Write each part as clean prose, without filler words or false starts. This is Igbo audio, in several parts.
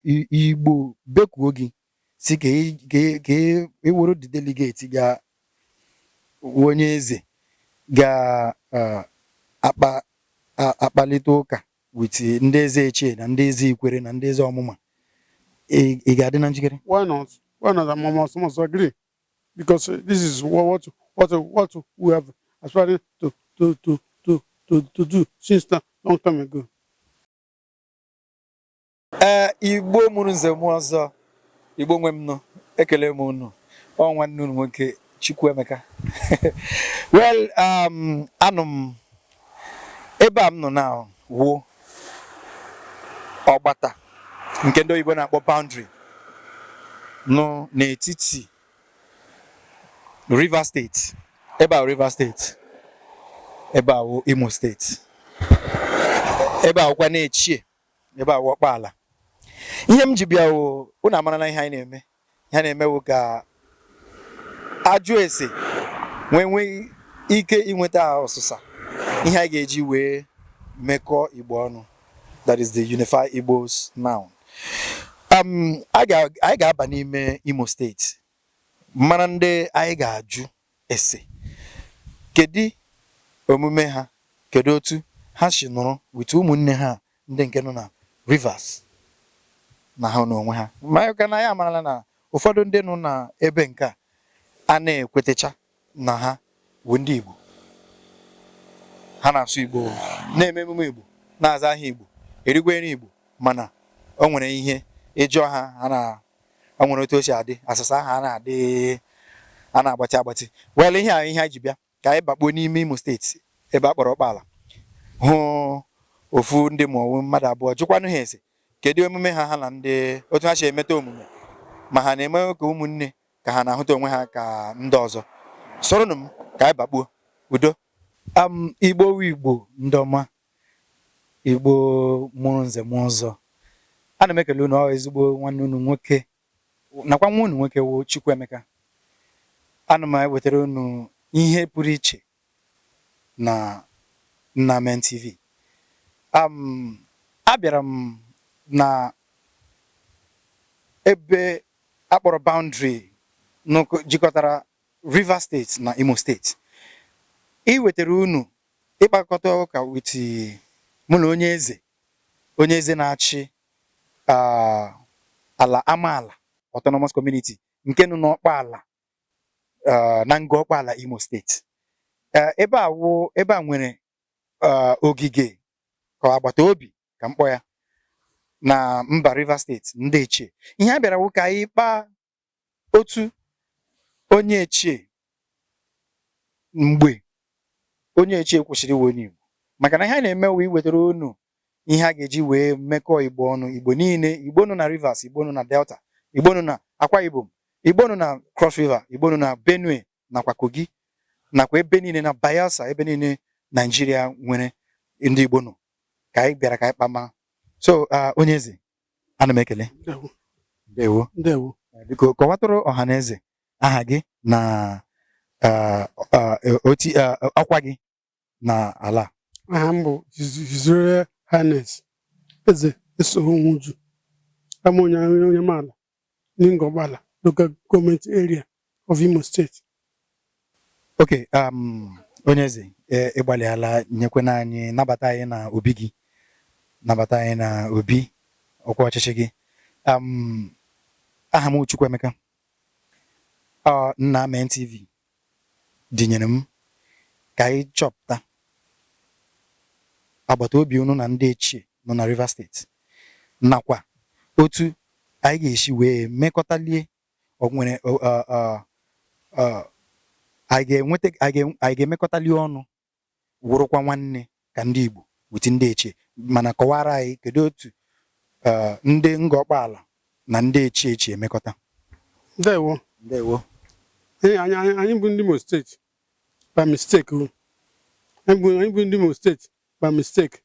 Igbo bekuo gị si ka ị wụrụ the delegate ga onye eze ga akpa akpalite ụka with ndị eze Echie na ndị eze Ikwere na ndị eze Ọmụma, ị ga-adị na njikere? Why not? Why not? I must agree because this is what we have aspired to do since long time ago. Ee, Igbo mụrụ nze mụọ ọzọ, Igbo nwe m nụ, ekele m unu. Ọ nwanne unu nwoke Chukwuemeka. Well, anụ m ebe a m nọ na wụ ọgbata nke ndị oyibo na-akpọ boundary nọ n'etiti Rivers State. Ebe a wụ Rivers State, ebe a wụ Imo State, ebe a wụkwa na-echie, ebe a wụ Ọkpala. Ihe m ji bịa wụ, unu amarala ihe anyị na-eme. Ihe anyị na-eme wụ ka ajụ ese nwee nwee ike inweta ọsịsa ihe anyị ga-eji wee mekọọ Igbo ọnụ, that is the Unify Igbos now. Anyị ga-aba n'ime Imo State mara ndị anyị ga-ajụ ese, kedu omume ha, kedu otu ha si nọrọ with ụmụnne ha ndị nke nọ na Rivers na ha n'onwe ha, maka na ya amarala na ụfọdụ ndị nọ na ebe nke a a na-ekwetecha na ha bụ ndị Igbo. Ha na-asụ Igbo, na-eme emume Igbo, na-aza aha Igbo, erikwa nri Igbo, mana o nwere ihe ịjụọ ha, ha na o nwere otu o si adị asụsụ ahụ a na-adị a na-agbatị agbatị. Well, ihe a ihe anyị ji bịa ka anyị bakpuo n'ime Imo State, ebe a kpọrọ Ọkpala, hụ ofu ndị ma ọwụ mmadụ abụọ, jụkwanụ ha ese kedu emume ha, ha na ndị otu ha si emeta omume, ma ha na-eme ka ụmụnne, ka ha na-ahụta onwe ha ka ndị ọzọ. Soronụ m ka anyị bakpuo. Udo. Igbo wu Igbo, ndị ọma, Igbo mụrụ nze mụọ ọzọ, ana m ekele unu. Ọ ezigbo nwanne unu nwoke nakwa nwa unu nwoke wụ Chukwuemeka. Ana m ewetara unu ihe pụrụ iche na Nnamen TV. Abịara m na ebe akpọrọ boundary jikọtara Rivers State na Imo State iwetara unu ịkpakọta ụka with mụ na onye eze na-achị ala Amaala Autonomous Community nke nọ n'Ọkpala, na Ngor Ọkpala, Imo State. Ebe a wụ ebe a nwere ogige ka agbata obi ka mkpọ ya na mba Rivers State, ndị Echie. Ihe a bịara wụ ka anyị kpaa otu onye Echie, mgbe onye Echie kwụsịrị iwe onye Igbo, maka na ihe a na-eme wụ iwetara unu ihe a ga-eji wee mekọọ Igbo ọnụ, Igbo niile, Igbo nọ na Rivers, Igbo nọ na Delta, Igbo nọ na Akwa Ibom, Igbo nọ na Cross River, Igbo nọ na Benue nakwa Kogi nakwa ebe niile na Bayelsa, ebe niile Naijiria nwere ndị Igbo nọ, ka anyị bịara ka anyị kpama. So onye eze, ana m ekele. Ndewo. Ndewo. Ndewo. Biko kọwatụrụ ọha na eze aha gị na oti ọkwa gị na ala a. Aha m bụ His Royal Highness Eze Esonwuju ama onye Amaala n'Ngor Okpala Local Government Area of Imo State. Ok, onye eze, ịgbalịala nyekwana anyị, nabata anyị na obi gị, nabata anyị na obi ọkwa ọchịchị gị. Aha m Chukwuemeka. Ọ Nnamen TV dinyere m ka anyị chọpụta agbata obi unu na ndị Echie nọ na Rivers State nakwa otu anyị ga-esi wee mekọtalie. Ọ nwere anyị ga-enweta, anyị ga-emekọtali ọnụ wụrụkwa nwanne ka ndị Igbo with ndị Echie. Mana kọwara anyị kedu otu ndị Ngor Ọkpala na ndị Echie Echie emekọta? Ndewo. Ndewo. Anyị bụ ndị Imo State by mistake o. Anyị bụ ndị Imo State by mistake.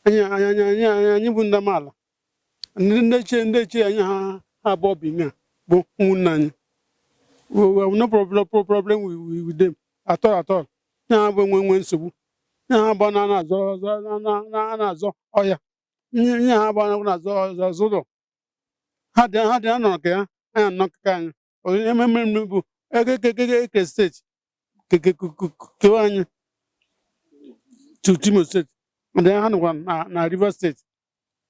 Anyị bụ ndị amaala. Ndị Echie anyị ha abụọ bi nga bụ ụmụnne anyị. We have no problem with them at all at all. Ya ha bụ enwe nsogbu. Ya ha bụ na na-azọ ọhịa. Nye ha agba na azụ ụlọ ha dị ha nọrọ ka ya anyị anọ ka anyị onye ememe mmemme bụ eke steeti kewa anyị to Imo State, and then ha nọkwa na Rivers State.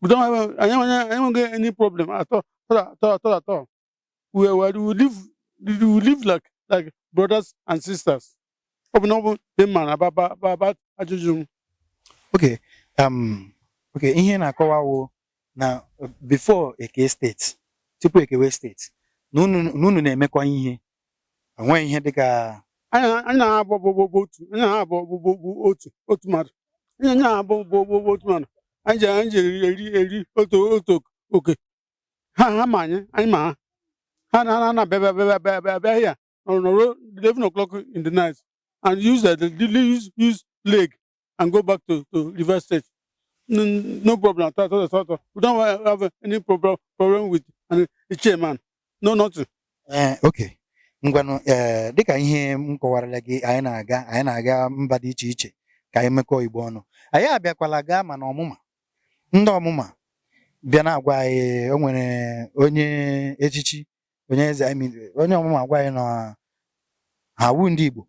We don't have anyị enweghị any problem at all, at all, at all, at all. We live like brothers and sisters. Ọ bụ na ọ bụ dị mma na ba ajụjụ m. Okay, okay, ihe na-akọwa wụ na before eke steeti, tupu ekewe steeti, na unu na-emekọ ihe, enweghị ihe dịka Anyị na ha abụọ bụ otu, anyị na ha abụọ bụ otu mmadụ, anyị na ha abụọ bụ otu mmadụ. Anyị ji eri otu oke. Ha ma anyị, anyị ma ha. Ha na-abịa bịa bịa bịa bịa bịa here nọrọ 11 o'clock in the night and use the use leg and go back to Rivers State. No, no problem at all, at all, at all. We don't have any problem with a chairman. No, nothing. Ee, okay, ngwanụ. Ee, dịka ihe m kọwarala gị, anyị na-aga mba dị iche iche ka anyị mekọọ Igbo ọnụ. Anyị abịakwala gaa, mana ọmụma ndị ọmụma bịa na-agwa anyị, o nwere onye echichi, onye eze, I mean, onye ọmụma gwa anyị na ha wu ndị Igbo.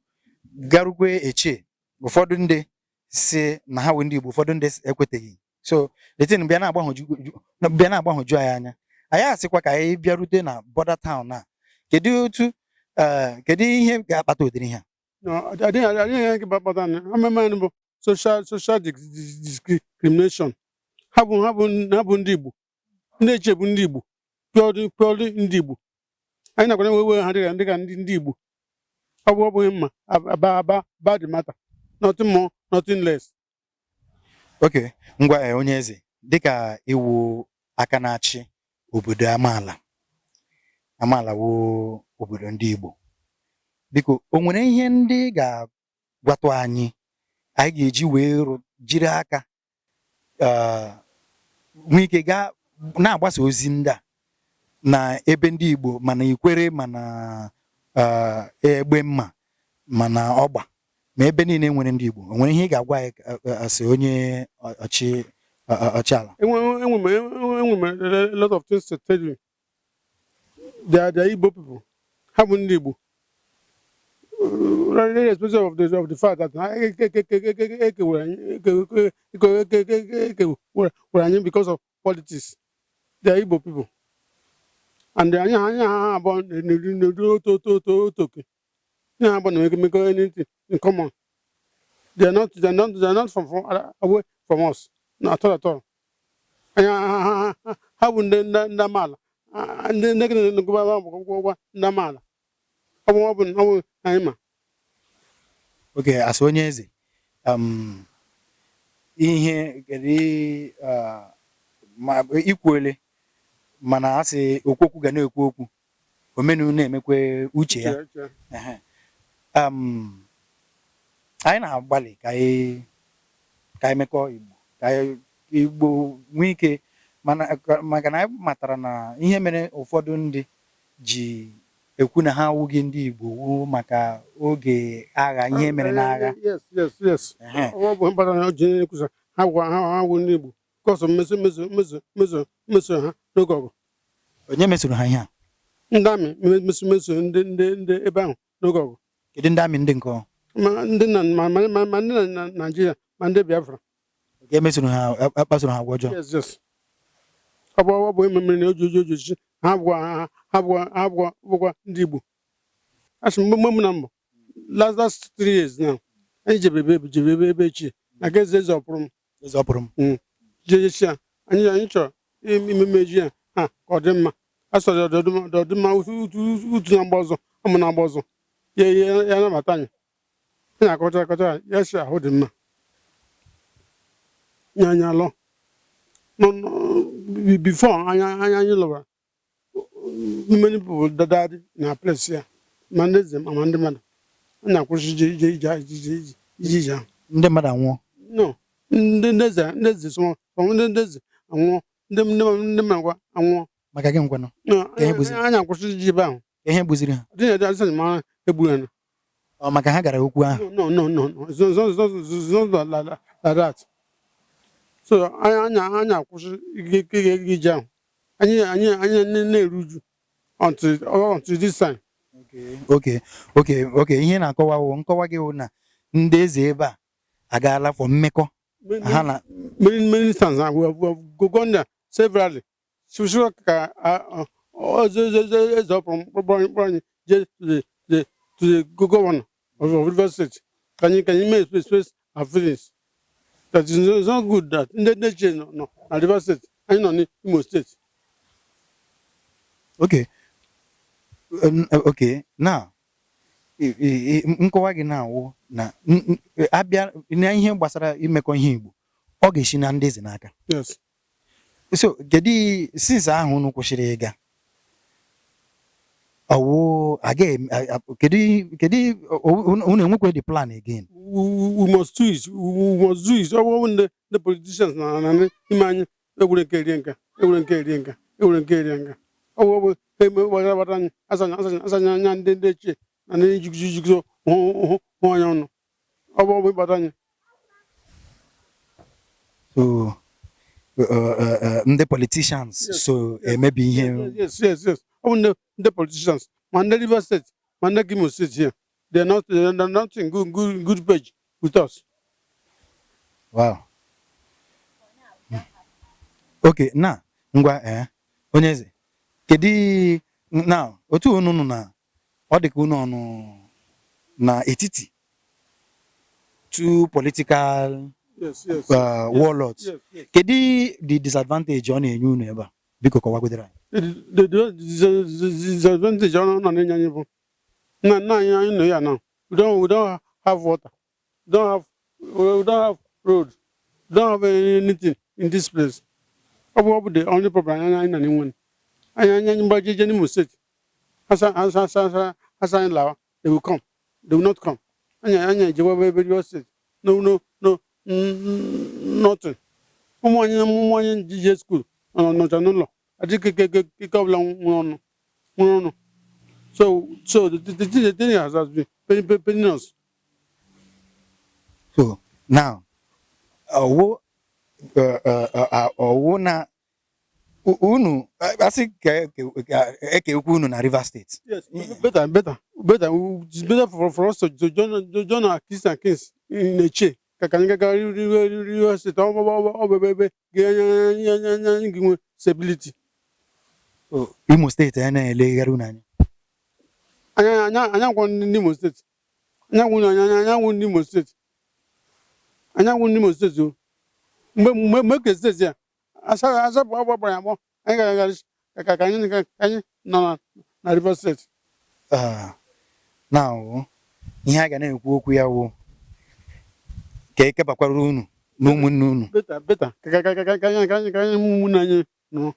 Garukwe echie, ụfọdụ ndị si na ha wu ndị Igbo, ụfọdụ ndị ekweteghị. So the thing bịa na-agbahụju anyị anya. Anyị asịkwa ka anyị bịarute na border town a. Kedu otu kedu ihe ga-akpata ụdịrị ihe a? No, I didn't think about that. How many bụ social discrimination? Ha bụ ndị Igbo. Ndị Echie bụ ndị Igbo. Purely ndị Igbo. Anyị nakwa na-ewe ha dịka ndị Igbo. Ọ bụghị mma aba aba the matter. Nothing more, nothing less. Okay, ngwa, onye eze, dịka iwu aka na-achị obodo amaala, amaala wụ obodo ndị Igbo, biko, o nwere ihe ndị ga-agwatụ anyị anyị ga-eji wee jiri aka nwee ike gaa na-agbasa ozi ndị a na ebe ndị Igbo, mana Ikwere, mana egbe mma, mana ọgba, ma ebe niile nwere ndị Igbo? O nwere ihe ị ga-agwa anyị asị onye ọchịala? Enwe m a lot of things to tell you. They are Igbo people. Ha bụ ndị Igbo. Irrespective of the fact that ha ekewere anyị because of politics. They are Igbo people. And anyị ha abụọ na-eri otu oke. Anyị ha abụọ na-emekọ anything in common. They are not from away from us. No, at all, at all. Anyị ha bụ ndị amaala. Ndị na-egụba ndị amaala. Ọ bụ anyị ma. Okay, as onye eze, ihe kedu ma ikwuole, mana a sị okwokwu ga na-ekwu okwu, omenu na-emekwe uche ya. Ehe. Anyị na-agbalị ka anyị mekọọ Igbo, ka anyị Igbo nwee ike, mana maka na anyị matara na ihe mere ụfọdụ ndị ji ekwu na ha awụghị ndị Igbo wụ maka oge agha, ihe mere n'agha. Yes. Ehe. Ọ bụ mkpata na o ji ekwusa ha gwa ha wụ ndị Igbo kọsọ mmeso ha n'oge ọgụ. Onye mesoro ha ihe a? Ndị amị meso ndị ebe ahụ n'oge ọgụ. Kedu ndị amị, ndị nke ọ? Ma ndị na ma ma ma ma ndị na Naịjirịa, ma ndị Biafra. Nke emesoro ha, akpasoro ha agwa ọjọọ? Yes, ọ bụ ememere na oji ha bụkwa ndị Igbo. Asị mgbe mgbe m na mbụ last 3 years now, anyị jebe ebe echi na ga eze ọpụrụ m. Eze ọpụrụ m. Jejechi ya, anyị chọrọ imeme ji ya ha ka ọ dị mma. A sọrọ ọ dị mma utu na-agba ọzọ, ụmụ na-agba ọzọ ya nabata anyị. Anyị akọcha akọcha ya si ahụ dị mma nye anyị alọ. Before anyị lụbara, many people died na place ya, ma ndị eze ma ndị mmadụ. Anyị akwụsị ije ije ije ije ije ije ije ahụ. Ndị mmadụ anwụọ? No, ndị eze sọ ndị eze anwụọ, ndị mmadụ kwa anwụọ. Maka gị nkwanụ? No, Ka ihe bụzi? Anyị akwụsị ije ebe ahụ. Ka ihe gbuziri ha? Dị na adịsị ma egbu ya. Ọ maka ha gara okwu ahụ? No, no, no, no, it's not like that. So anyị akwụsị ige ije ahụ. Anyị na-eru uju until this time. Okay, ihe na-akọwa wụ, nkọwa gị wụ na ndị eze ebe a agaala for mmekọ ha na Many, many times now we have gone there severally. So ka eze ọkpọrọ anyị jee to the governor of Rivers State. Can you make express our feelings? That is it's not good that ndị ochie nọ na Rivers State, anyị nọ n'Imo State. Okay, now nkọwa gị na-awụ na abịa na ihe gbasara imekọ ihe Igbo, ọ ga-esi na ndị eze n'aka. Yes. So kedu since ahụ unu kwụsịrị ịga ọwụ aga kedu unu enwekwa the plan again? We must do it. We must do it. Ọ bụrụ ndị politicians na ime anyị ewere nke rie nka, ewere nke rie nka, ewere nke rie nka. Ọ bụ eme gbara gbara anyị asanya anya ndị ochie na ndị jiguzo hụ anya ọnụ. Ọ bụ ịkpata anyị. So ndị politicians Yes, so yes, emebi ihe? Yes. Ọ bụ ndị politicians, ma ndị Rivers State, ma ndị Imo State here. They are not in good page with us. Wow. Okay, na ngwa, onye eze, kedu now otu unu nọ na ọ dị ka unu ọnụ na etiti two political Yes. warlords? Yes. Kedu the disadvantage ọ na-enye unu ebe a? Biko kọwagodere anyị. The disadvantage ọ nọ na-enye anyị bụ na anyị nọ ya now. We don't have water. We don't have road. We don't have anything in this place. Ọ bụ the only problem anyị na enwe. Anyị mgbajeje n'Imo State. Asa anyị lawa, they will come. They will not come. Anyị ejewe ebe Rivers State. No, nothing. Ụmụ anyị jije school nọcha n'ụlọ. Adịghị ike ọbụla nwere ọnụ. So the thing has been paining us. So now ọwụ ọwụ na unu asị ka ekekwu unu na Rivers State? Yes, better, better, better. It's better for us to join our kith and kins in Eche. Ka anyị gaga Rivers State, ọ bụ ebe ga-enye anyị gị nwe stability. So, Imo State a na-elegharị unu anya? Anyị agwụ ndị Imo State. Anyị agwụ ndị Imo State. Anyị agwụ ndị Imo State o. Mgbe ke steeti a, asapụ agbara ya agbọ, anyị gara aga ka anyị nọ na Rivers State. Ah, now ihe a ga na-ekwu okwu ya wụ ka ekebakwara unu na ụmụnne unu. Better, better ka anyị ụmụnne anyị nọ.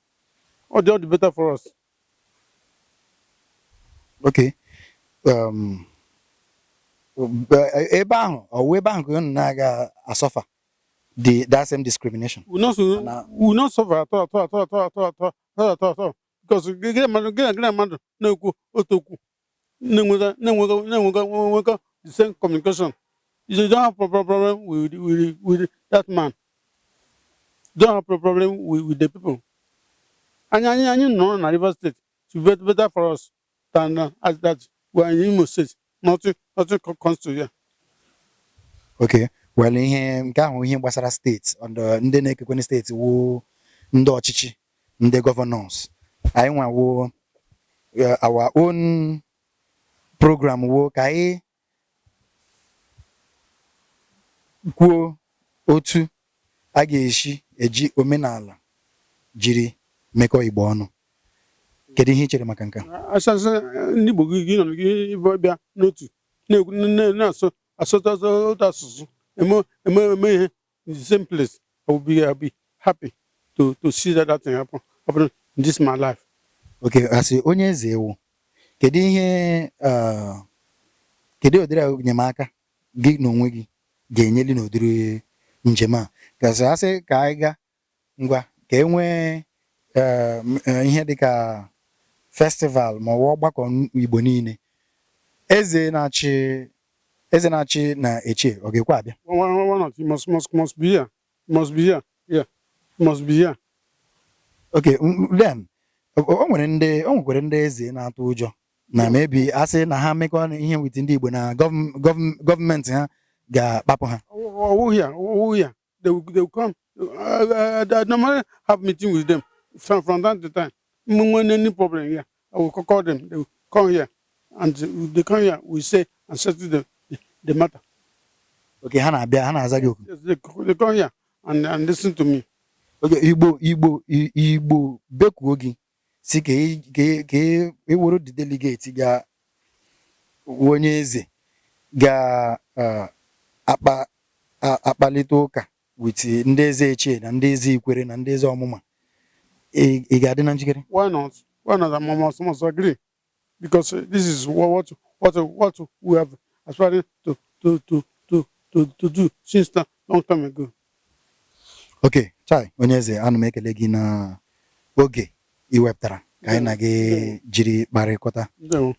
Ọ dị better for us. Okay, ebe ahụ ọwụ ebe ahụ ka unu na-aga asuffer the that same discrimination? We not suffer at all, at all, at all, at all, at all, at all, at all, at all. Because gị na mmadụ na-ekwu otu okwu, na-enwekọ the same communication. You don't have problem with that man. You don't have problem with the people. Anyị nọ na Rivers State to be better for us than as that we are in Imo State. Nothing comes to here. Okay, well, ihe nke ahụ ihe gbasara steeti and ndị na-ekekweni steeti wụ ndị ọchịchị, ndị governors. Anyị nwawo our own program wo ka anyị kwuo otu a ga-esi eji omenala jiri mekọ Igbo ọnụ. Kedu ihe ị chere maka nke a? Asasị ndị Igbo gị nọ gị bịa n'otu na-ekwu na-asụ asụta otu asụsụ, eme ihe in the same place. I will be happy to see that thing happen in this my life. Okay, asị onye eze ewu, kedu ihe kedu ụdịrị enyemaka gị na onwe gị ga-enyeli n'ụdịrị njem a gasị asị ka anyị gaa ngwa ka e nwee ihe dịka festival ma ọ bụ ọgbakọ Igbo niile, eze na-achị na Eche ọ ga-ekwe abịa? Why not? You must be here. You must be here. Here. Must be here. Okay, then o nwekwara ndị eze na-atụ ụjọ na maybe a sị na ha mekọ ihe with ndị Igbo na gọọmenti ha ga-akpapụ ha. Oh, here, oh, here. They will come. I normally have meeting with them from time to time. When any problem here, I will call them. They will come here, and they come here. We say and settle the matter. Okay, ha na-abịa, ha na-aza gị oku? Yes, they come here and listen to me. Okay, Igbo bekuo gị si ka ị wụrụ the delegate ga onye eze ga akpa akpalite ụka with ndị eze Echie na ndị eze Ikwere na ndị eze Ọmụma, ị ga-adị na njikere? Why not? Why not? I must agree because this is what we have aspired to do since long time ago. Okay, chai, onye eze, ana m ekele gị na oge ị wepụtara ka anyị na gị jiri kparịkọta. Ndewo.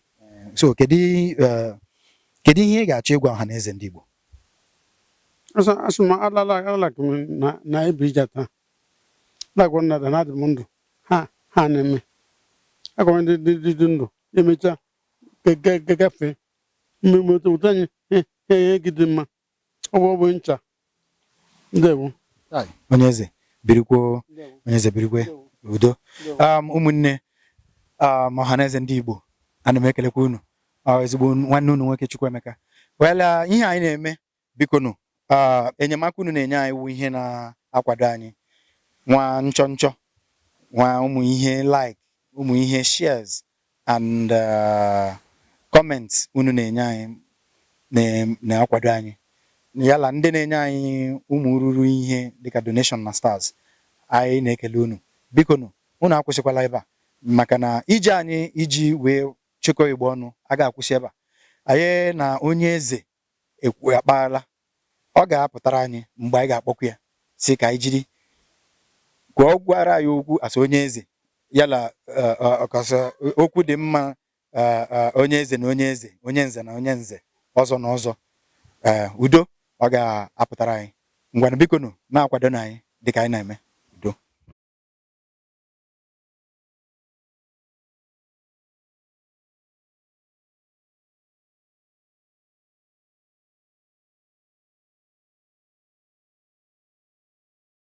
So kedu ihe ị ga-achọ ịgwa ọha na eze ndị Igbo? Asị m alala alala m na ebu ije taa lagwa nna na adị m ndụ ha na-eme agwa m ndị dị ndụ emechaa gafee mmemme otu anyị ihe gị dị mma ọ bụ ncha. Ndewo. Onye eze, birikwuo. Onye eze, birikwe udo. Ụmụnne, ọha na eze ndị Igbo, ana m ekelekwa unu. Ọ ezigbo nwanne unu nwoke Chukwuemeka. Well, ihe anyị na-eme, bikonu, enyemaka unu na-enye anyị wụ ihe na-akwado anyị nwa nchọ nchọ nwa ụmụ ihe like, ụmụ ihe shares and comments unu na-enye anyị na-akwado anyị yala ndị na-enye anyị ụmụ ruru ihe dịka donation na stars. Anyị na-ekele unu. Bikonu, unu akwụsịkwala ebe a, maka na ije anyị iji wee chịkọ Igbo ọnụ a ga-akwụsị ebe a. Anyị na onye eze ekwu akpaala, ọ ga-apụtara anyị mgbe anyị ga-akpọkwu ya si ka anyị jiri ka ọ gwara anyị okwu asa onye eze yala ọkasị okwu dị mma, onye eze na onye eze, onye nze na onye nze, ọzọ na ọzọ. Udo ọ ga-apụtara anyị. Ngwanụ, bikonu, na-akwado na anyị dịka anyị na-eme.